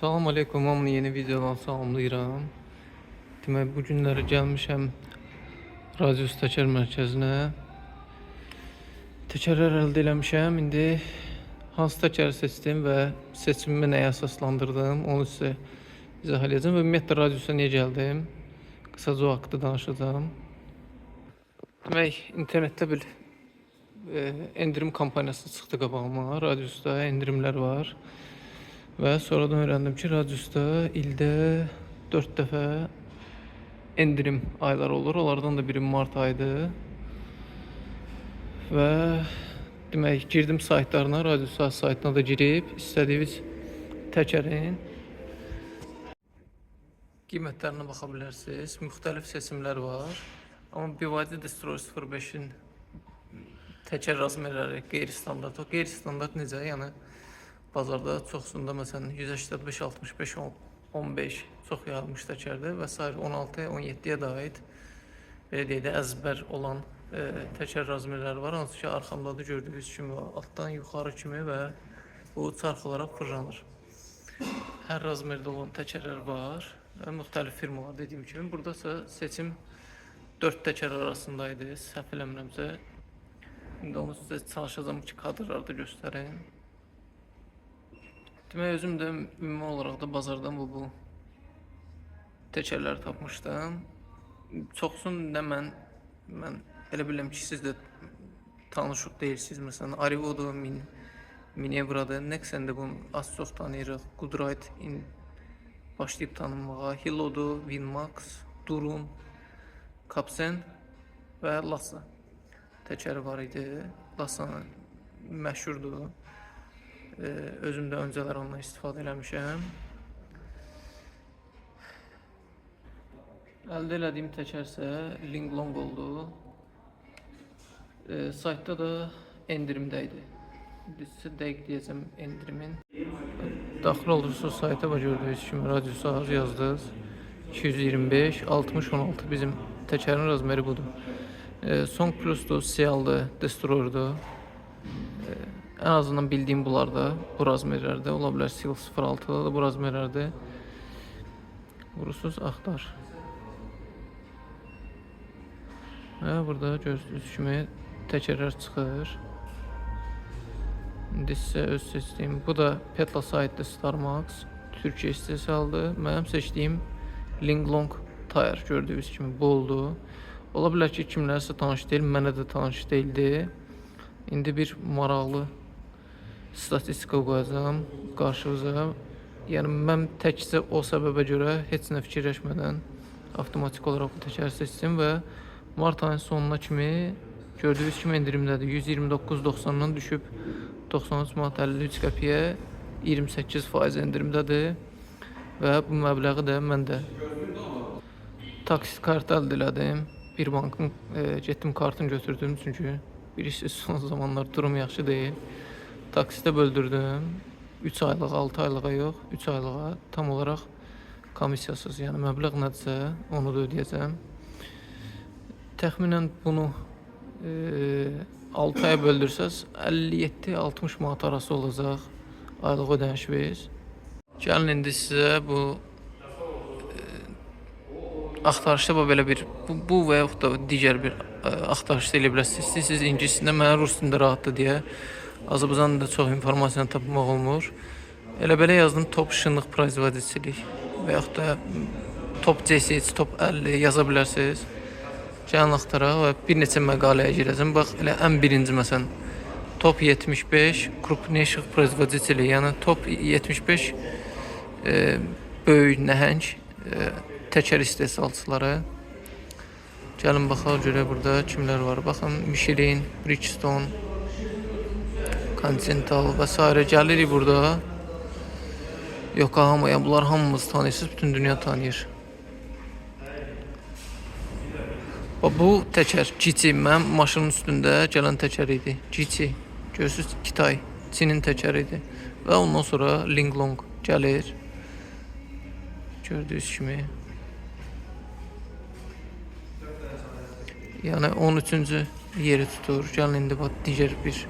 Salam aleykum, hamını yeni videodan salamlayıram. Demək, bu günləri gəlmişəm Radius Təkər Mərkəzinə. Təkərlər əldə eləmişəm. İndi hansı təkəri seçdim və seçimimi nəyə əsaslandırdım, onu sizə izah edəcəm və ümumiyyətlə Radiusa niyə gəldim, qısaca o haqda danışacağam. Demək, internetdə bir endirim kampaniyası çıxdı qabağıma. Radiusda endirimlər var. Və sonradan öyrəndim ki, Radiusda ildə 4 dəfə endirim ayları olur. Onlardan da biri mart ayıdır. Və demək, girdim saytlarına, Radius saytına da girib istədiyiniz təkərin qiymətlərinə baxa bilərsiniz. Müxtəlif seçimlər var. Amma BYD Destroyer 05-in təkər razmerləri qeyri-standart. O qeyri-standart necə? Yəni bazarda çoxsunda məsələn 185, 65, 15 çox yayılmış təkərdir və sair 16, 17-yə də aid belə deyək də əzbər olan təkər razmerləri var. Hansı ki arxamdadır gördüyünüz kimi altdan yuxarı kimi və bu çarx olaraq fırlanır. Hər razmerdə olan təkərlər var və müxtəlif firmalar dediyim kimi. Burada isə seçim 4 təkər arasındaydı, səhv eləmirəmsə. İndi onu sizə çalışacağam ki, kadrlarda göstərim. Demək, özüm də ümumi olaraq da bazardan bu təkərləri tapmışdım. Çoxsunu da mən elə bilirəm ki, siz də tanış deyilsiniz. Məsələn, Arrivo'dur, Minevra'dır, Nexen-də bunu az çox tanıyırıq. Goodride başlayıb tanınmağa, Hilo'dur, Winmax, Durun, Capsen və Lassa təkəri var idi. Lassa məşhurdur. Özüm də öncələr ondan istifadə eləmişəm. Əldə elədiyim təkər isə Linglong oldu. Saytda da endirimdə idi. İndi sizə dəqiq deyəcəm endirimin. Daxil olursunuz sayta, bax gördüyünüz kimi Radius az yazdınız. 225, 60, 16 bizim təkərin razmeri budur. Song Plus'dur, Seal-dır, Destroyer'dur. Ən azından bildiyim bunlarda, bu razmerlərdə. Ola bilər Seal 06-da da bu razmerlərdə. Vurursunuz axtar. Və burada gördüyünüz kimi təkərlər çıxır. İndi sizə öz seçdiyim, bu da Petla saytlı Starmax, Türkiyə istehsalıdır. Mənim seçdiyim Linglong Tire gördüyünüz kimi bu oldu. Ola bilər ki, kimlərsə tanış deyil, mənə də tanış deyildi. İndi bir maraqlı statistika qoyacağam qarşınıza. Yəni mən təkcə o səbəbə görə heç nə fikirləşmədən avtomatik olaraq bu təkəri seçdim və mart ayının sonuna kimi gördüyünüz kimi endirimdədir. 129.90-dan düşüb 93 manat 53 qəpiyə 28% endirimdədir. Və bu məbləği də mən də taksit kartı əldə elədim. Bir bankın getdim kartını götürdüm çünki bilirsiniz son zamanlar durum yaxşı deyil. Taksitə böldürdüm. 3 aylığa, 6 aylığa yox, 3 aylığa tam olaraq komissiyasız, yəni məbləğ nədirsə onu da ödəyəcəm. Təxminən bunu 6 aya böldürsəz 57-60 manat arası olacaq aylıq ödənişiniz. Gəlin indi sizə bu axtarışda bax belə bir bu və yaxud da digər bir axtarışda elə bilərsiniz. İstəyirsiniz ingilis dilində, mənə rus dilində rahatdır deyə Azərbaycan dilində çox informasiyanı tapmaq olmur. Elə belə yazdım top şınlıq производителей və yaxud da top C8, top 50 yaza bilərsiniz. Gəlin axtaraq və bir neçə məqaləyə girəcəm. Bax elə ən birinci məsələn top 75 крупнейших производителей, yəni top 75 böyük nəhəng təkər istehsalçıları. Gəlin baxaq görək burada kimlər var. Baxın Michelin, Bridgestone, Continental və s. Gəlirik burada. Yokohama, yəni bunlar hamımız tanıyırsınız, bütün dünya tanıyır. Bax bu təkər GT, mənim maşının üstündə gələn təkər idi. GT. Görürsüz Kitay, Çinin təkəri idi. Və ondan sonra Linglong gəlir. Gördüyünüz kimi. Yəni 13-cü yeri tutur. Gəlin indi bax digər bir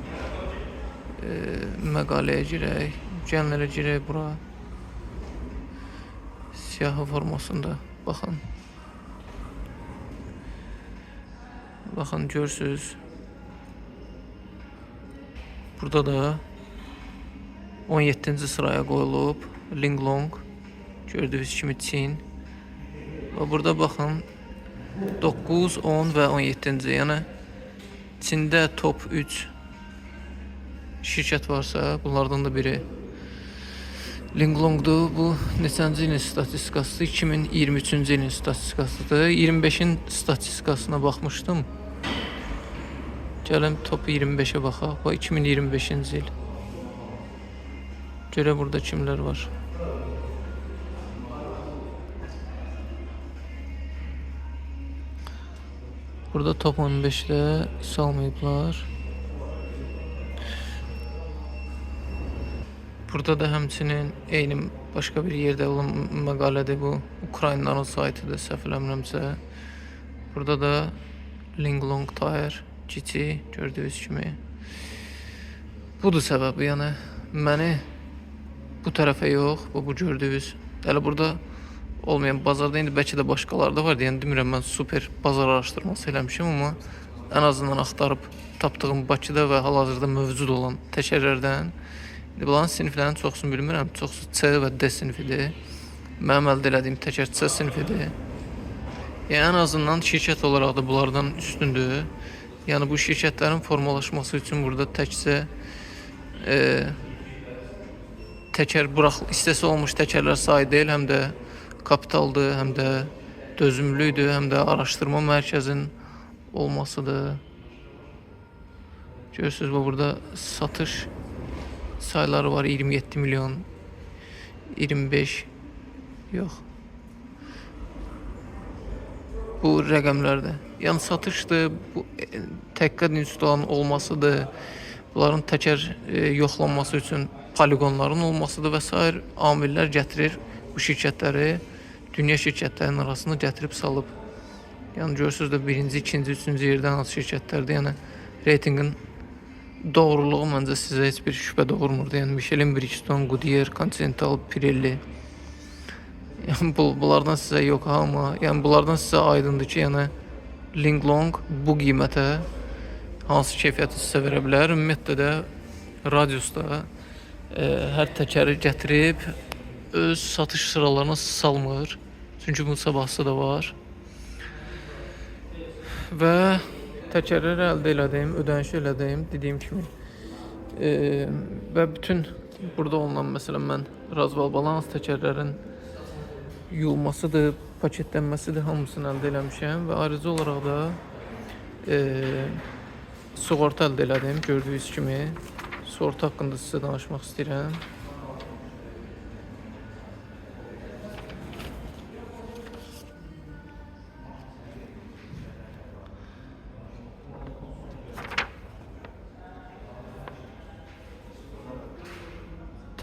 məqaləyə girək. Gəlin elə girək bura. Siyahı formasında. Baxın. Baxın, görürsünüz. Burada da 17-ci sıraya qoyulub Linglong. Gördüyünüz kimi Çin. Və burada baxın 9, 10 və 17-ci. Yəni Çində top 3 şirkət varsa, bunlardan da biri Linglong'dur. Bu neçənci ilin statistikasıdır? 2023-cü ilin statistikasıdır. 25-in statistikasına baxmışdım. Gəlin top 25-ə baxaq. Bu 2025-ci il. Görə burada kimlər var. Burada top 15-də salmayıblar. Burada da həmçinin eyni başqa bir yerdə olan məqalədir bu. Ukraynaların saytıdır, səhv eləmirəmsə. Burada da Linglong Tire GT gördüyünüz kimi. Budur səbəbi, yəni məni bu tərəfə yox, bu gördüyünüz. Hələ burada olmayan bazarda indi bəlkə də başqaları da var. Yəni demirəm mən super bazar araşdırması eləmişəm, amma ən azından axtarıb tapdığım Bakıda və hal-hazırda mövcud olan təkərlərdən indi bunların siniflərinin çoxsunu bilmirəm. Çoxsu C və D sinifidir. Mənim əldə elədiyim təkər C sinifidir. Yəni ən azından şirkət olaraq da bunlardan üstündür. Yəni bu şirkətlərin formalaşması üçün burada təkcə təkər istehsal olunmuş təkərlər sayı deyil, həm də kapitaldır, həm də dözümlüdür, həm də araşdırma mərkəzinin olmasıdır. Görürsünüz, bu burada satış sayları var 27 milyon, 25 yox. Bu rəqəmlərdir. Yəni satışdır, bu təhqiqat institutlarının olmasıdır, bunların təkər yoxlanması üçün poliqonların olmasıdır və sair amillər gətirir bu şirkətləri dünya şirkətlərinin arasında gətirib salıb. Yəni görürsünüz də birinci, ikinci, üçüncü yerdə hansı şirkətlərdir. Yəni reytinqin doğruluğu məncə sizə heç bir şübhə doğurmurdu. Yəni Michelin, Bridgestone, Goodyear, Continental, Pirelli. Yəni bunlardan sizə yox amma yəni bunlardan sizə aydındır ki, yəni Linglong bu qiymətə hansı keyfiyyəti sizə verə bilər. Ümumiyyətlə də Radiusda hər təkəri gətirib öz satış sıralarına salmır. Çünki bunun sabahısı da var. Və təkərləri əldə elədim, ödənişi elədim, dediyim kimi. Və bütün burada olunan, məsələn, mən Razval Balans təkərlərin yuyulmasıdır, paketlənməsidir, hamısını əldə eləmişəm və ayrıca olaraq da sığorta əldə elədim, gördüyünüz kimi. Sığorta haqqında sizə danışmaq istəyirəm.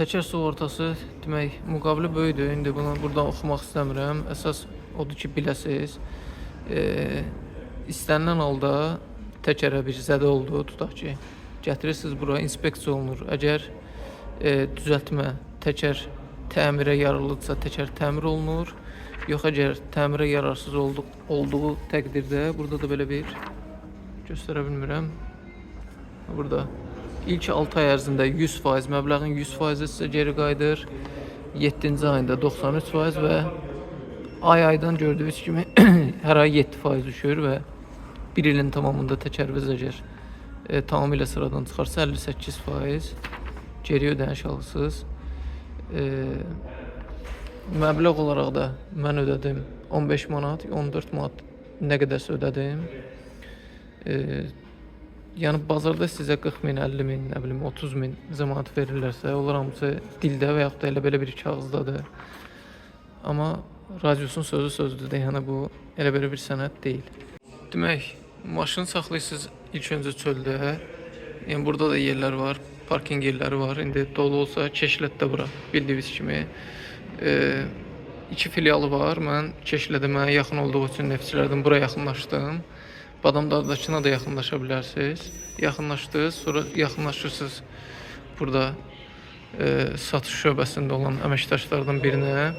Təkər sığortası demək, müqavilə böyükdür. İndi bunu buradan oxumaq istəmirəm. Əsas odur ki, biləsiniz. İstənilən halda təkərə bir zədə oldu, tutaq ki, gətirirsiniz bura, inspeksiya olunur. Əgər düzəltmə, təkər təmirə yararlıdırsa, təkər təmir olunur. Yox, əgər təmirə yararsız olduğu təqdirdə, burada da belə bir göstərə bilmirəm. Burada ilk 6 ay ərzində 100%, məbləğin 100%-i sizə geri qayıdır. 7-ci ayında 93% və ay-aydan gördüyünüz kimi hər ay 7% düşür və bir ilin tamamında təkəriniz əgər tamamilə sıradan çıxarsa 58% geri ödəniş alırsınız. Məbləğ olaraq da mən ödədim 15 manat, 14 manat nə qədərsə ödədim. Yəni bazarda sizə 40 min, 50 min, nə bilim 30 min zəmanət verirlərsə, onlar hamısı dildə və yaxud da elə belə bir kağızdadır. Amma Radiusun sözü sözdür də, yəni bu elə belə bir sənəd deyil. Demək, maşını saxlayırsınız ilk öncə çöldə. Yəni burada da yerlər var, parkinq yerləri var. İndi dolu olsa Keşlətdə bura, bildiyiniz kimi. İki filialı var. Mən Keşlədə mənə yaxın olduğu üçün Neftçilərdən bura yaxınlaşdım. Badamdağdakına da yaxınlaşa bilərsiniz. Yaxınlaşdınız, sonra yaxınlaşırsınız burada satış şöbəsində olan əməkdaşlardan birinə.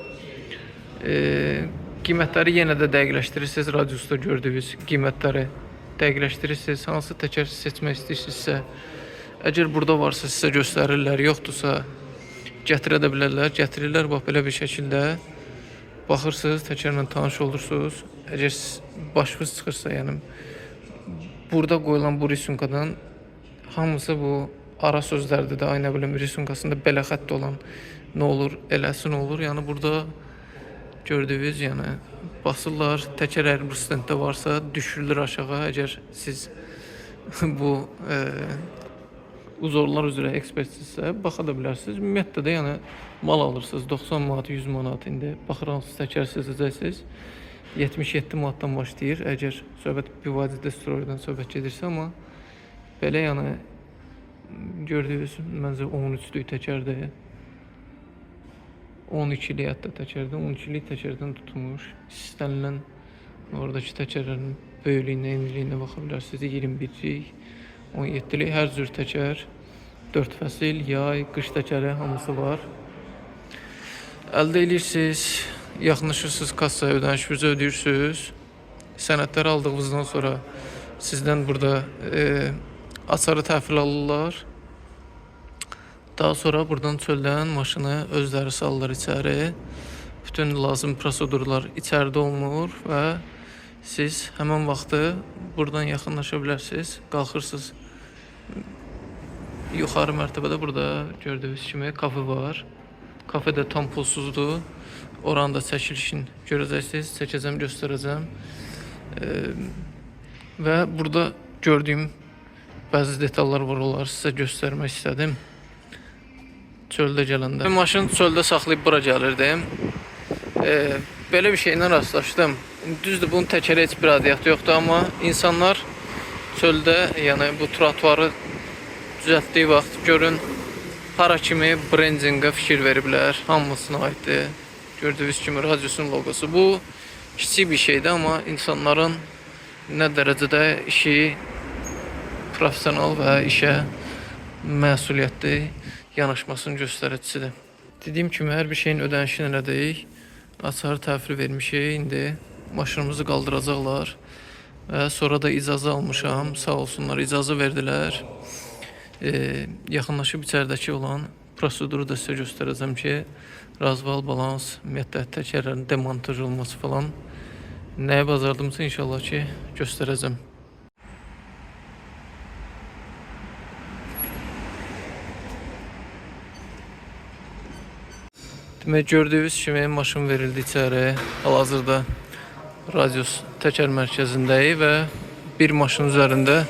Qiymətləri yenə də dəqiqləşdirirsiniz. Radiusda gördüyünüz qiymətləri dəqiqləşdirirsiniz. Hansı təkər seçmək istəyirsinizsə, əgər burada varsa sizə göstərirlər, yoxdursa gətirə də bilərlər. Gətirirlər bax belə bir şəkildə. Baxırsınız, təkərlə tanış olursunuz. Əgər başınız çıxırsa, yəni burada qoyulan bu risunkadan hamısı bu ara sözlərdə də, ay nə bilim, risunkasında belə xətt olan nə olur, eləsi nə olur. Yəni burada gördüyünüz, yəni basırlar, təkər əgər bu stenddə varsa düşürülür aşağı. Əgər siz bu uzorlar üzrə ekspertsinizsə baxa da bilərsiniz. Ümumiyyətlə də yəni mal alırsınız 90 manat, 100 manat, indi baxır hansı təkər seçəcəksiniz. 77 manatdan başlayır. Əgər söhbət BYD Destroyer'dan söhbət gedirsə, amma belə yəni gördüyünüz məncə 13-lük təkərdir. 12-lik hətta təkərdən, 12-lik təkərdən tutmuş. İstənilən oradakı təkərlərin böyüklüyünə, enliliyinə baxa bilərsiniz. 21-lik, 17-lik hər cür təkər, 4 fəsil, yay, qış təkəri hamısı var. Əldə edirsiniz, yaxınlaşırsınız kassaya, ödənişinizi ödəyirsiniz. Sənədləri aldığınızdan sonra sizdən burada açarı təhvil alırlar. Daha sonra buradan çöldən maşını özləri salırlar içəri. Bütün lazım prosedurlar içəridə olunur və siz həmən vaxtı buradan yaxınlaşa bilərsiniz. Qalxırsınız yuxarı mərtəbədə, burada gördüyünüz kimi kafe var. Kafe də tam pulsuzdur. Oranın da çəkilişini görəcəksiniz. Çəkəcəm, göstərəcəm. Və burada gördüyüm bəzi detallar var, onları sizə göstərmək istədim. Çöldə gələndə. Maşın çöldə saxlayıb bura gəlirdim. Belə bir şeylə rastlaşdım. Düzdür, bunun təkərə heç bir aidiyyatı yoxdur, amma insanlar çöldə, yəni bu trotuarı düzəltdiyi vaxt görün hara kimi brendinqə fikir veriblər. Hamısına aiddir. Gördüyünüz kimi Radiusun logosu. Bu kiçik bir şeydir, amma insanların nə dərəcədə işi professional və işə məsuliyyətli yanaşmasının göstəricisidir. Dediyim kimi hər bir şeyin ödənişini elədik. Açarı təhvil vermişik. İndi maşınımızı qaldıracaqlar. Və sonra da icazə almışam. Sağ olsunlar, icazə verdilər. Yaxınlaşıb içəridəki olan proseduru da sizə göstərəcəm ki, razval, balans, ümumiyyətlə təkərlərin demontaj olması falan. Nəyi bacardımsa inşallah ki göstərəcəm. Demək, gördüyünüz kimi maşın verildi içəri. Hal-hazırda Radius təkər mərkəzindəyik və bir maşın üzərində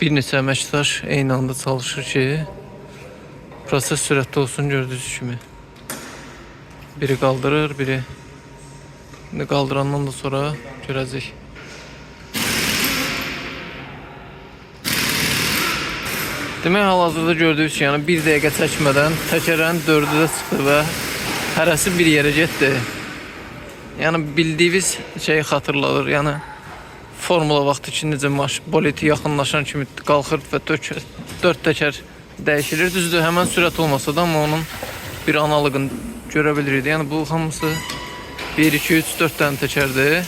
bir neçə əməkdaş eyni anda çalışır ki, proses sürətli olsun, gördüyünüz kimi. Biri qaldırır, biri İndi qaldırandan da sonra görəcək. Demək, hal-hazırda gördüyünüz kimi, yəni bir dəqiqə çəkmədən təkərin dördü də çıxdı və hərəsi bir yerə getdi. Yəni bildiyiniz şeyi xatırladır. Yəni formula vaxtı ki, necə boliti yaxınlaşan kimi qalxır və dörd təkər dəyişilir. Düzdür, həmən sürət olmasa da, amma onun bir analoqunu görə bilirik. Yəni bu hamısı 1, 2, 3, 4 dənə təkərdir.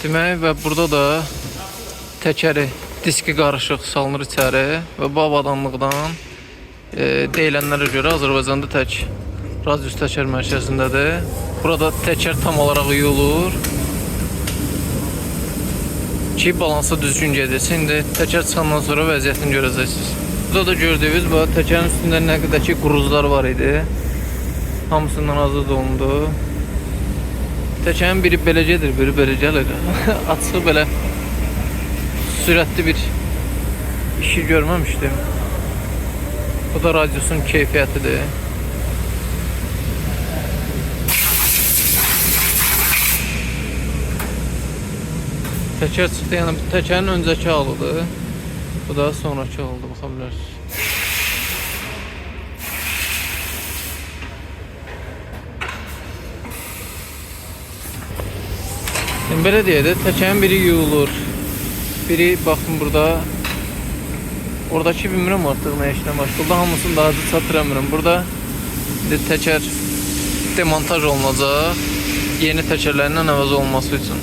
Demək, və burada da təkəri, diski qarışıq salınır içəri və bu avadanlıqdan deyilənlərə görə Azərbaycanda tək Radius təkər mərkəzindədir. Burada təkər tam olaraq yuyulur ki, balansa düzgün gedilsin. İndi təkər çıxandan sonra vəziyyətini görəcəksiniz. Burada da gördüyünüz bu təkərin üstündə nə qədər ki quruzlar var idi. Hamısından azad olundu. Təkərin biri belə gedir, biri belə gəlir. Açığı belə sürətli bir işi görməmişdim. Bu da Radiusun keyfiyyətidir. Təkər çıxdı, yəni bu təkərin öncəki halıdır. Bu da sonraki halıdır, baxa bilərsiniz. Yəni belə deyək də, təkərin biri yuyulur. Biri baxın burada. Oradakı bilmirəm artıq nə işlə məşğuldur. Hamısını daha da çatdıramıram. Burada indi təkər Demontaj olunacaq. Yeni təkərlərlə əvəz olunması üçün.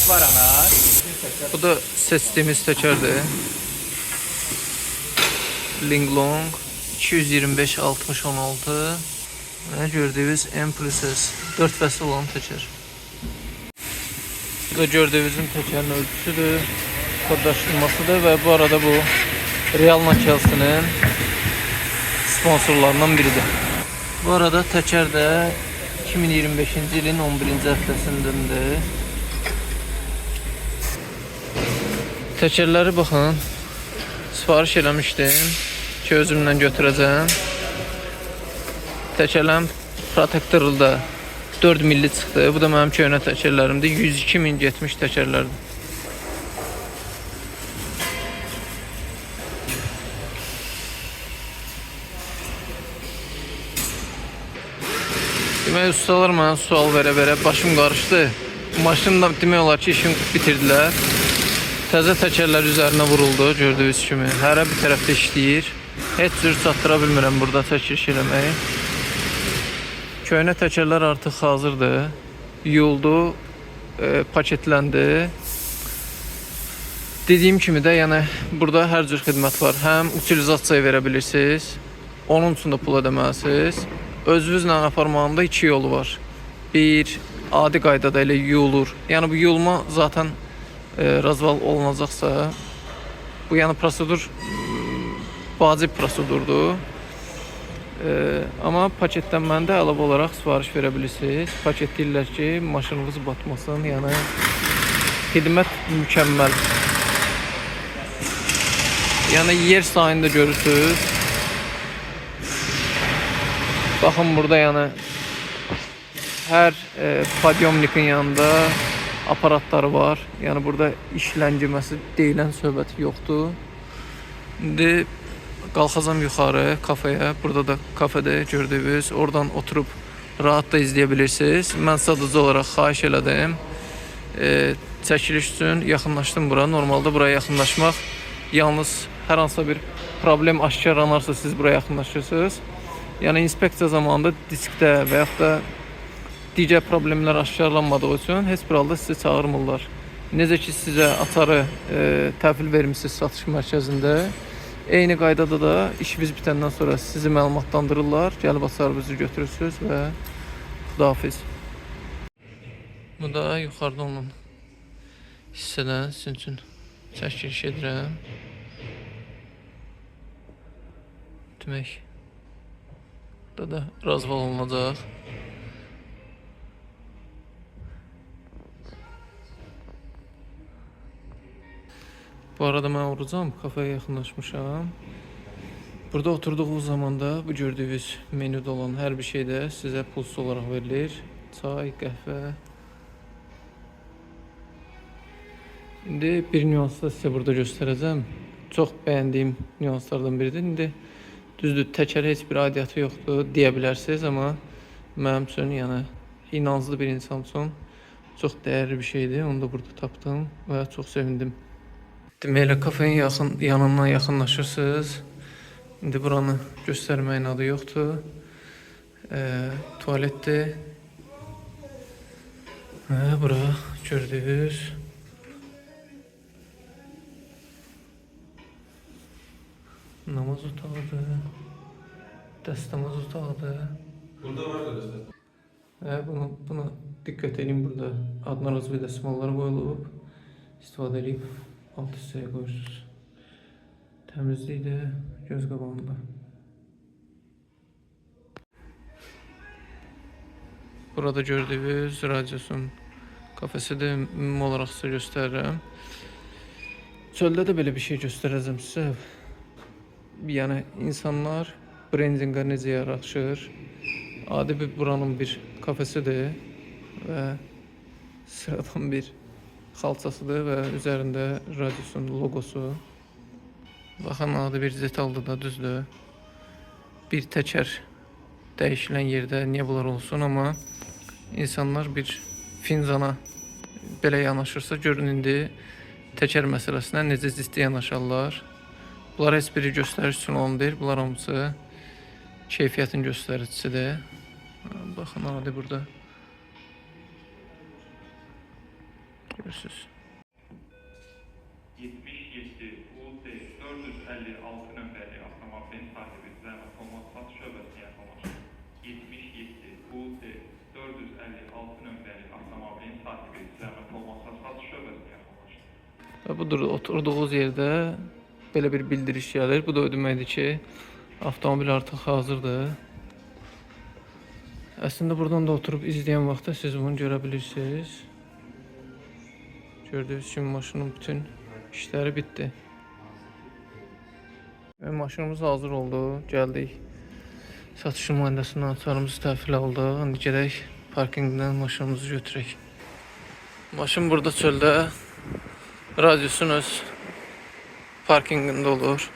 Var ana. Bu da seçdiyimiz təkərdir. Linglong 225 60 16 və gördüyünüz M plus S 4 fəsil olan təkər. Bu da gördüyünüzün təkərin ölçüsüdür, kodlaşdırmasıdır və bu arada bu Real Nakelsinin sponsorlarından biridir. Bu arada təkər də 2025-ci ilin 11-ci həftəsindəndir. Təkərləri baxın. Sifariş eləmişdim ki, özümlə götürəcəm. Təkərlərin protektoru da 4 milli çıxdı. Bu da mənim köhnə təkərlərimdir. 102 min getmiş təkərlərdir. Demək ustalar mənə sual verə-verə başım qarışdı. Maşın da demək olar ki, işini bitirdilər. Təzə təkərlər üzərinə vuruldu gördüyünüz kimi. Hərə bir tərəfdə işləyir. Heç cür çatdıra bilmirəm burada çəkiliş eləməyi. Köhnə təkərlər artıq hazırdır. Yuyuldu, paketləndi. Dediyim kimi də, yəni burada hər cür xidmət var. Həm utilizasiyaya verə bilirsiniz, onun üçün də pul ödəməlisiniz. Özünüzlə aparmağın da iki yolu var. Bir, adi qaydada elə yuyulur. Yəni bu yuyulma zaten razval olunacaqsa, bu yəni prosedur vacib prosedurdur. Amma paketlənməni də əlavə olaraq sifariş verə bilirsiniz. Paket deyirlər ki, maşınınız batmasın. Yəni xidmət mükəmməl. Yəni yer sayını da görürsünüz. Baxın burada yəni hər podyomnikin yanında aparatları var. Yəni burada iş ləngiməsi deyilən söhbət yoxdur. İndi qalxacam yuxarı kafeyə. Burada da kafedə gördüyünüz. Oradan oturub rahat da izləyə bilirsiniz. Mən sadəcə olaraq xahiş elədim. Çəkiliş üçün yaxınlaşdım bura. Normalda buraya yaxınlaşmaq yalnız hər hansısa bir problem aşkarlanarsa siz buraya yaxınlaşırsınız. Yəni inspeksiya zamanında diskdə və yaxud da digər problemlər aşkarlanmadığı üçün heç bir halda sizi çağırmırlar. Necə ki sizə açarı təhvil vermisiniz satış mərkəzində, eyni qaydada da işiniz bitəndən sonra sizi məlumatlandırırlar. Gəlib açarınızı götürürsünüz və xudahafiz. Bu da yuxarıda olan hissədən sizin üçün çəkiliş edirəm. Demək, burada da razval olunacaq. Bu arada mən vuracağam, kafaya yaxınlaşmışam. Burada oturduğunuz zaman da bu gördüyünüz menüdə olan hər bir şey də sizə pulsuz olaraq verilir. Çay, qəhvə. İndi bir nüansı da sizə burada göstərəcəm. Çox bəyəndiyim nüanslardan biridir. İndi düzdür, təkərə heç bir aidiyyatı yoxdur deyə bilərsiniz, amma mənim üçün, yəni inanclı bir insan üçün çox dəyərli bir şeydir. Onu da burada tapdım və çox sevindim. Demək elə kafenin yanından yaxınlaşırsınız. İndi buranı göstərməyin adı yoxdur. Tualetdir. Və bura gördüyünüz namaz otağıdır. Dəstəmaz otağıdır. Burada var da dəstə. Və buna diqqət edin, burada adına razı dəsmallar qoyulub. İstifadə edib alt hissəyə qoyursunuz. Təmizlik də göz qabağında. Burada gördüyünüz Radiusun kafesidir. Ümumi olaraq sizə göstərirəm. Çöldə də belə bir şey göstərəcəm sizə. Yəni insanlar brendinqə necə yaraşır. Adi bir buranın bir kafesidir və sıradan bir xalçasıdır və üzərində Radiusun logosu. Baxın, adi bir detaldır da, düzdür. Bir təkər dəyişilən yerdə niyə bunlar olsun, amma insanlar bir fincana belə yanaşırsa, görün indi təkər məsələsinə necə ciddi yanaşarlar. Bunlar heç biri göstəriş üçün olan deyil, bunlar hamısı keyfiyyətin göstəricisidir. Baxın, adi burada. Görürsünüz. 77 UT 456 nömrəli avtomobilin sahibi zəhmət olmasa satış şöbəsinə yaxınlaşın. 77 UT 456 nömrəli avtomobilin sahibi zəhmət olmasa satış şöbəsinə yaxınlaşın. Və budur, oturduğunuz yerdə belə bir bildiriş gəlir. Bu da o deməkdir ki, avtomobil artıq hazırdır. Əslində buradan da oturub izləyən vaxtda siz bunu görə bilirsiniz. Gördüyünüz kimi maşının bütün işləri bitdi. Və maşınımız hazır oldu. Gəldik. Satış nümayəndəsindən açarımızı təhvil aldıq. İndi gedək parkinqdən maşınımızı götürək. Maşın burada çöldə radiusun öz parkinqində olur.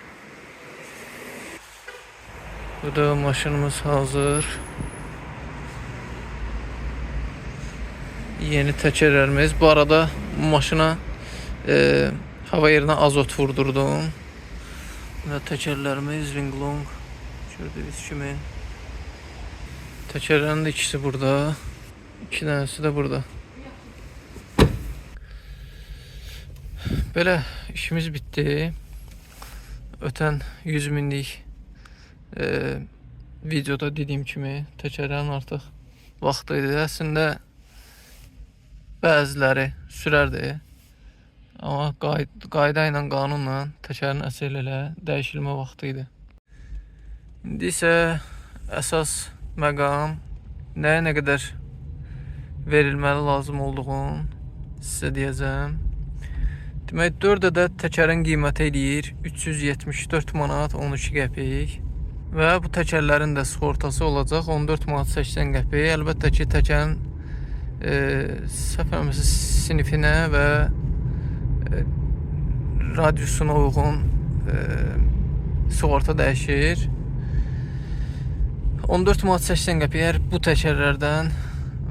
Burada maşınımız hazır. Yeni təkərlərimiz. Bu arada maşına hava yerinə azot vurdurdum. Və təkərlərimiz Linglong gördüyünüz kimi. Təkərlərin də ikisi burada. İki dənəsi də burada. Belə işimiz bitdi. Ötən 100 minlik videoda dediyim kimi təkərlərin artıq vaxtı idi. Əslində bəziləri sürərdi. Amma qayda ilə, qanunla təkərin əsl elə dəyişilmə vaxtı idi. İndi isə əsas məqam nəyə nə qədər verilməli lazım olduğunu sizə deyəcəm. Demək 4 ədəd təkərin qiyməti eləyir 374 manat 12 qəpik və bu təkərlərin də sığortası olacaq 14 manat 80 qəpik. Əlbəttə ki, təkərin səhv eləmirəmsə sinifinə və radiusuna uyğun sığorta dəyişir. 14 manat 80 qəpik əgər bu təkərlərdən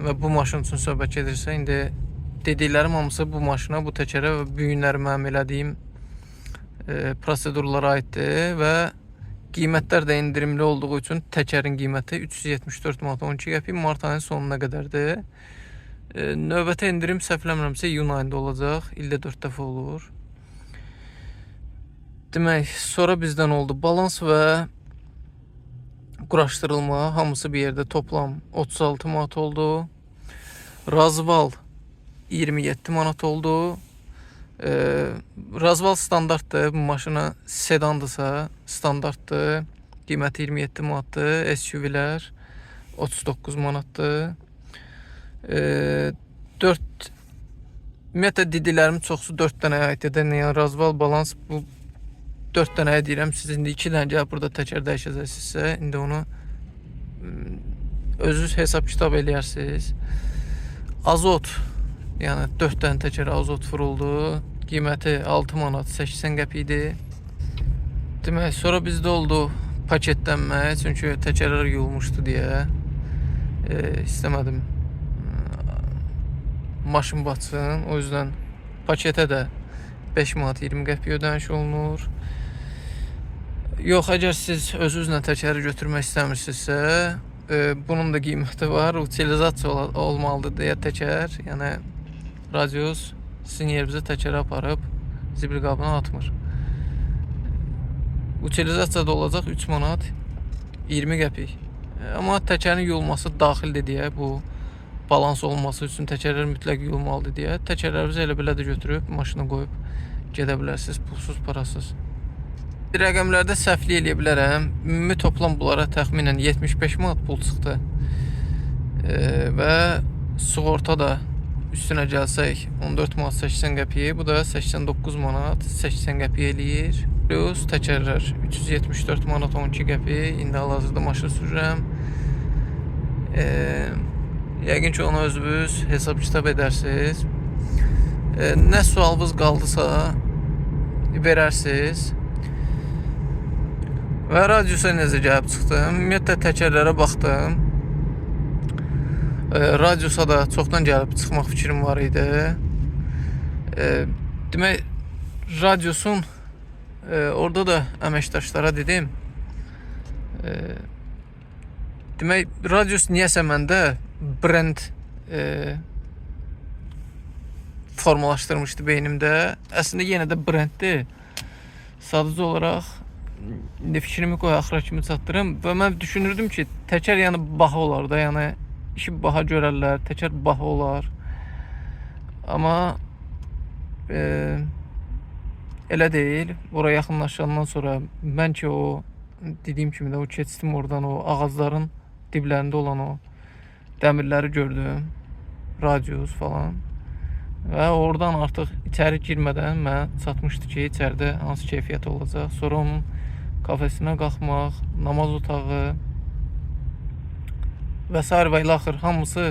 və bu maşın üçün söhbət gedirsə, indi dediklərim hamısı bu maşına, bu təkərə və bu günləri mənim elədiyim prosedurlara aiddir və qiymətlər də endirimli olduğu üçün təkərin qiyməti 374 manat 12 qəpik mart ayının sonuna qədərdir. Növbəti endirim səhv eləmirəmsə iyun ayında olacaq. İldə 4 dəfə olur. Demək, sonra bizdən oldu balans və quraşdırılma hamısı bir yerdə toplam 36 manat oldu. Razval 27 manat oldu. Razval standartdır. Bu maşına sedandırsa standartdır. Qiyməti 27 manatdır. SUV-lər 39 manatdır. 4 ümumiyyətlə dediklərim çoxsu 4 dənəyə aiddir. Yəni razval, balans bu 4 dənəyə deyirəm. Siz indi 2 dənə gəlib burada təkər dəyişəcəksinizsə, indi onu özünüz hesab kitab eləyərsiniz. Azot, yəni 4 dənə təkərə azot vuruldu. Qiyməti 6 manat 80 qəpik idi. Demək, sonra bizdə oldu paketlənmə, çünki təkərlər yuyulmuşdu deyə istəmədim maşın batsın. O yüzden paketə də 5 manat 20 qəpik ödəniş olunur. Yox, əgər siz özünüzlə təkəri götürmək istəmirsinizsə, bunun da qiyməti var. Utilizasiya olmalıdır deyə təkər, yəni radius sizin yerinizə təkəri aparıb zibil qabına atmır. Utilizasiya da olacaq 3 manat 20 qəpik. Amma təkərin yuyulması daxildir deyə bu balans olması üçün təkərlər mütləq yuyulmalıdır deyə təkərlərinizi elə belə də götürüb maşına qoyub gedə bilərsiniz pulsuz, parasız. Rəqəmlərdə səhvlik eləyə bilərəm. Ümumi toplam bunlara təxminən 75 manat pul çıxdı. Və sığorta da üstünə gəlsək 14 manat 80 qəpiyə, bu da 89 manat 80 qəpiyə eləyir. Plus təkərlər 374 manat 12 qəpik. İndi hal-hazırda maşın sürürəm. Yəqin ki onu özünüz hesab kitab edərsiniz. Nə sualınız qaldısa verərsiniz. Və radiusa necə gəlib çıxdım? Ümumiyyətlə təkərlərə baxdım. Radiusa da çoxdan gəlib çıxmaq fikrim var idi. Demək, radiusun orada da əməkdaşlara dedim. Demək, Radius niyəsə məndə brend formalaşdırmışdı beynimdə. Əslində yenə də brenddir. Sadəcə olaraq indi fikrimi qoy axıra kimi çatdırım və mən düşünürdüm ki, təkər yəni baha olar da, yəni işi baha görərlər, təkər baha olar. Amma elə deyil. Bura yaxınlaşandan sonra mən ki o dediyim kimi də o keçdim oradan, o ağacların diblərində olan o dəmirləri gördüm. Radius falan. Və oradan artıq içəri girmədən mənə çatmışdı ki, içəridə hansı keyfiyyət olacaq. Sonra onun kafesinə qalxmaq, namaz otağı və sair və ilaxır hamısı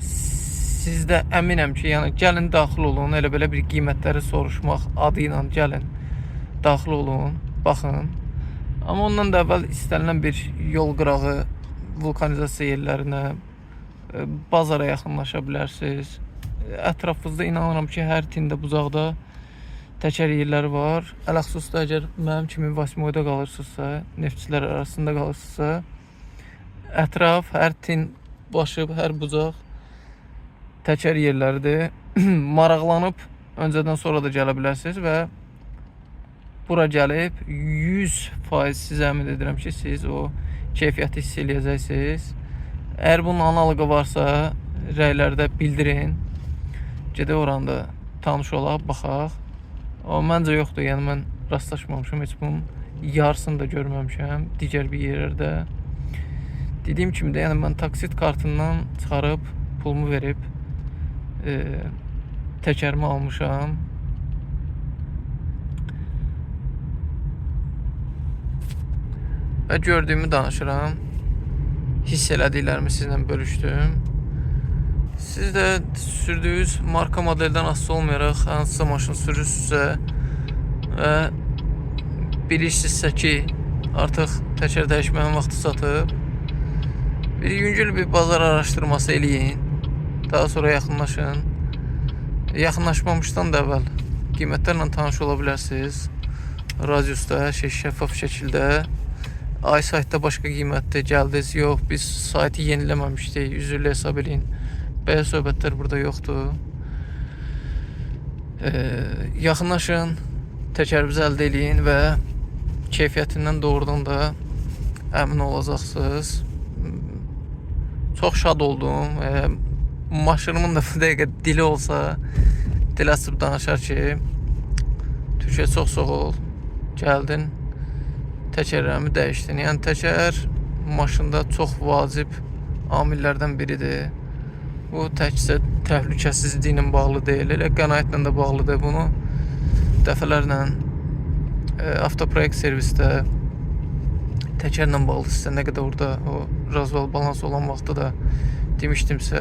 sizdə əminəm ki, yəni gəlin daxil olun, elə belə bir qiymətləri soruşmaq adı ilə gəlin daxil olun, baxın. Amma ondan da əvvəl istənilən bir yol qırağı vulkanizasiya yerlərinə, bazara yaxınlaşa bilərsiniz. Ətrafınızda inanıram ki, hər tində bucaqda təkər yerləri var. Ələxüsus da əgər mənim kimi Vasimoyda qalırsınızsa, neftçilər arasında qalırsınızsa, ətraf, hər tin başı, hər bucaq təkər yerləridir. Maraqlanıb öncədən sonra da gələ bilərsiniz və bura gəlib 100% sizə əmin edirəm ki, siz o keyfiyyəti hiss eləyəcəksiniz. Əgər bunun analoqu varsa, rəylərdə bildirin. Gedək oranda tanış olaq, baxaq. Amma məncə yoxdur. Yəni mən rastlaşmamışam, heç bunun yarısını da görməmişəm digər bir yerlərdə. Dediyim kimi də, yəni mən taksit kartından çıxarıb pulumu verib təkərimi almışam. Və gördüyümü danışıram. Hiss elədiklərimi sizinlə bölüşdüm. Siz də sürdüyünüz marka modeldən asılı olmayaraq hansısa maşın sürürsünüzsə və bilirsinizsə ki, artıq təkər dəyişməyin vaxtı çatıb, bir yüngül bir bazar araşdırması eləyin. Daha sonra yaxınlaşın. Yaxınlaşmamışdan da əvvəl qiymətlərlə tanış ola bilərsiniz. Radiusda hər şey şəffaf şəkildə. Ay saytda başqa qiymətdir, gəldiniz, yox, biz saytı yeniləməmişdik, üzrlü hesab eləyin. Belə söhbətlər burada yoxdur. Yaxınlaşın, təkərinizi əldə eləyin və keyfiyyətindən doğrudan da əmin olacaqsınız. Çox şad oldum. Maşınımın da bu dəqiqə dili olsa, dil açıb danışar ki, Türkiyə çox sağ ol, gəldin, təkərlərimi dəyişdin. Yəni təkər maşında çox vacib amillərdən biridir. Bu təkcə təhlükəsizliyi ilə bağlı deyil, elə qənaətlə də bağlıdır. Bunu dəfələrlə avtoproyekt servisdə təkərlə bağlı sizə nə qədər orada o razval balans olan vaxtda da demişdimsə,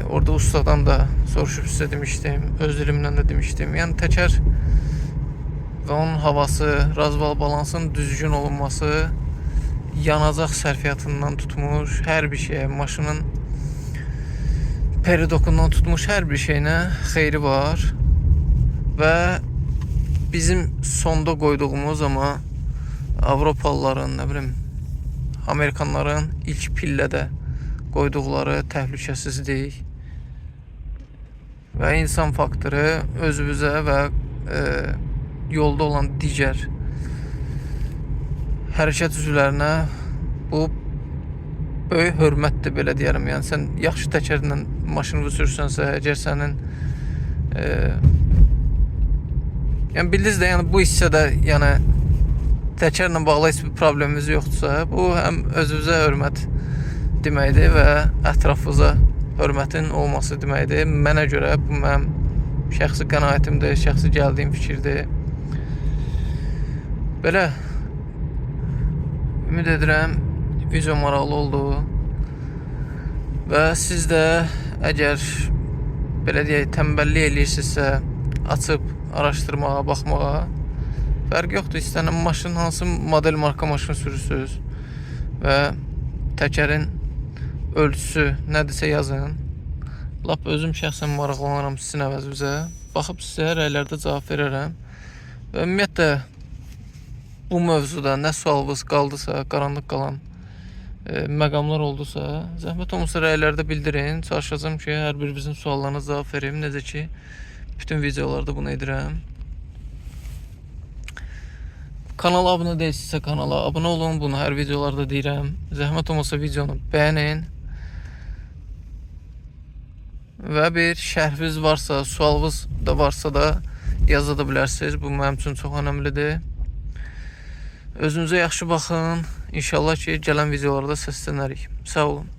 orada ustadan da soruşub sizə demişdim, öz dilimlə də demişdim. Yəni təkər və onun havası, razval balansın düzgün olunması yanacaq sərfiyyatından tutmuş hər bir şeyə, maşının peridokundan tutmuş hər bir şeyinə xeyri var. Və bizim sonda qoyduğumuz amma Avropalıların, nə bilim, Amerikanların ilk pillədə qoyduqları təhlükəsizlik və insan faktoru özümüzə və yolda olan digər hərəkət üzvlərinə bu böyük hörmətdir, belə deyərəm. Yəni sən yaxşı təkərlə maşını sürsənsə, əgər sənin yəni bildiniz də, yəni bu hissədə, yəni təkərlə bağlı heç bir problemimiz yoxdursa, bu həm özünüzə hörmət deməkdir və ətrafınıza hörmətin olması deməkdir. Mənə görə bu mənim şəxsi qənaətimdir, şəxsi gəldiyim fikirdir. Belə ümid edirəm video maraqlı oldu və siz də əgər belə deyək tənbəllik eləyirsinizsə, açıb araşdırmağa, baxmağa fərq yoxdur. İstənilən maşın, hansı model marka maşın sürürsünüz və təkərin ölçüsü nədirsə yazın. Lap özüm şəxsən maraqlanıram sizin əvəzinizə. Baxıb sizə rəylərdə cavab verərəm. Və ümumiyyətlə Bu mövzuda nə sualınız qaldısa, qaranlıq qalan məqamlar oldusa, zəhmət olmasa rəylərdə bildirin. Çalışacağam ki, hər birinizin suallarına cavab verim. Necə ki, bütün videolarda bunu edirəm. Kanala abunə deyilsinizsə kanala abunə olun. Bunu hər videolarda deyirəm. Zəhmət olmasa videonu bəyənin. Və bir şərhiniz varsa, sualınız da varsa da yaza da bilərsiniz. Bu mənim üçün çox önəmlidir. Özünüzə yaxşı baxın. İnşallah ki, gələn videolarda səslənərik. Sağ olun.